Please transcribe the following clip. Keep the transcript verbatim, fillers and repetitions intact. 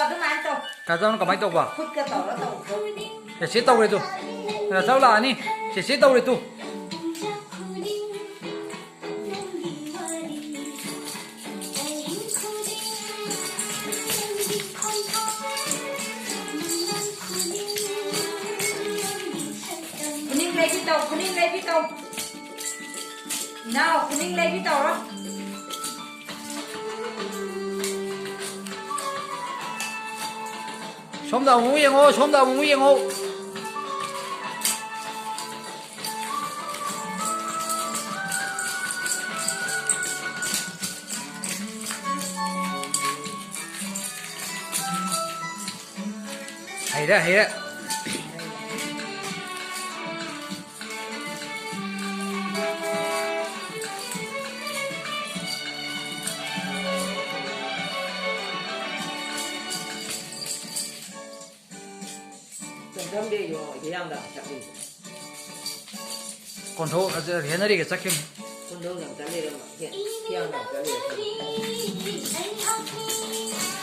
ꯑꯗꯨꯃꯥꯏꯅ ꯇꯧ꯫ ꯀꯥꯖꯥꯎꯅ ꯀꯃꯥꯏꯅ ꯇꯧꯕ? ꯈꯨꯠꯀ ꯇꯧꯔ ꯇꯧ꯫ ꯆꯦꯆꯦ ꯇꯧꯔꯦ ꯇꯨ꯫ ꯀꯥꯖꯥꯎ ꯂꯥꯛꯑꯅꯤ꯫ ꯆꯦꯆꯦ ꯇꯧꯔꯦ ꯇꯨ꯫ ꯈꯨꯅꯤꯡ ꯂꯩꯕꯤ ꯇꯧ, ꯈꯨꯅꯤꯡ ꯂꯩꯕꯤ ꯇꯧ꯫ ꯏꯅꯥꯎ, ꯈꯨꯅꯤꯡ ꯂꯩꯕꯤ ꯇꯧꯔꯣ꯫ ꯁꯣꯝꯗ ꯑꯃꯨꯛ ꯌꯦꯡꯉꯣ, ꯁꯣꯝꯗ ꯑꯃꯨꯛ ꯌꯦꯡꯉꯣ꯫ ꯍꯩꯔꯦ, ꯍꯩꯔꯦ꯫ ꯆꯪꯐꯝꯗꯤ ꯌꯣ ꯍꯤꯌꯥꯡꯗ ꯆꯠꯂꯤ꯫ ꯀꯣꯟꯊꯣꯛ-, ꯑ, ꯍꯦꯅꯔꯤꯒ ꯆꯠꯈꯤꯕꯅꯤ꯫ ꯀꯣꯟꯊꯣꯛꯅ ꯆꯠꯂꯤꯔ ꯍꯤ-, ꯍꯤꯌꯥꯡꯗ ꯆꯠꯂꯤꯔ ꯈꯪꯗꯦ꯫